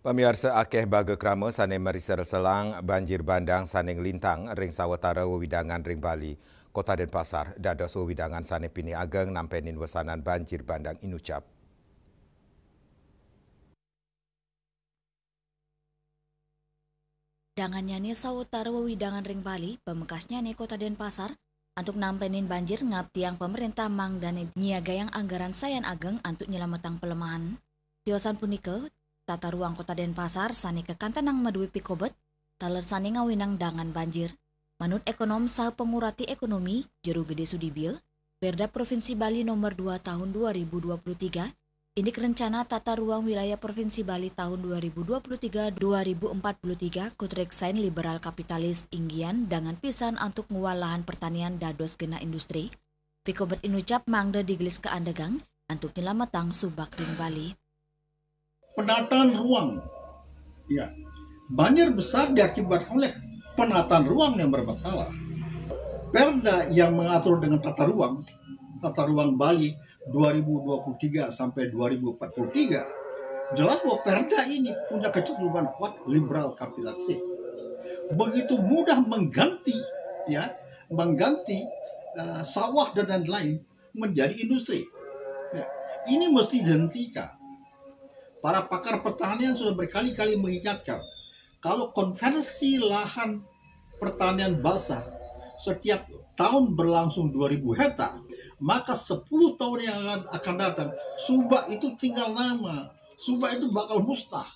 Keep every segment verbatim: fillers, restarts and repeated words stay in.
Pamiarsa, akeh baga krama sane marisel selang banjir bandang sane nglintang ring sawetara wewidangan ring Bali. Kota Denpasar dados wewidangan sane pinih ageng nampenin wesanan banjir bandang inucap. Dangannyane sawetara wewidangan ring Bali, pamekasnyane Kota Denpasar, antuk nampenin banjir ngaptiang pamarentah mangdane nyiagayang anggaran sayan ageng antuk nyelametang pelemahan. Tiosan punika, tata ruang Kota Denpasar sane kakantenang madue pikobet, taler sane ngawinang dangan banjir. Manut ekonom saha pangurati ekonomi, Jero Gede Sudibyo, Perda Provinsi Bali Nomor dua Tahun dua ribu dua puluh tiga, indik rencana tata ruang wilayah Provinsi Bali tahun dua ribu dua puluh tiga dua ribu empat puluh tiga kutreksain liberal kapitalis inggian dangan pisan antuk ngual lahan pertanian dados genah industri. Pikobet inucap mangda digelis kaandegang antuk nyelametang subak ring Bali. Penataan ruang. Ya, banjir besar diakibatkan oleh penataan ruang yang bermasalah. Perda yang mengatur dengan tata ruang, tata ruang Bali dua ribu dua puluh tiga sampai dua ribu empat puluh tiga, jelas bahwa Perda ini punya kecenderungan kuat liberal kapitalistik. Begitu mudah mengganti, ya, mengganti eh, sawah dan lain-lain menjadi industri. Ya, ini mesti dihentikan. Para pakar pertanian sudah berkali-kali mengingatkan, kalau konversi lahan pertanian basah setiap tahun berlangsung dua ribu hektar, maka sepuluh tahun yang akan datang, subak itu tinggal nama. Subak itu bakal musnah.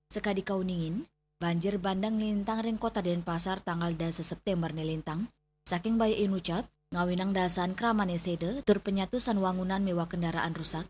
Sakadi kauningin, banjir bandang nglintang ring Kota Denpasar tanggal dasa September ne lintang, saking baya inucap, ngawinang dasan kramane seda, tur panyatusan wangunan miwah kendaraan rusak,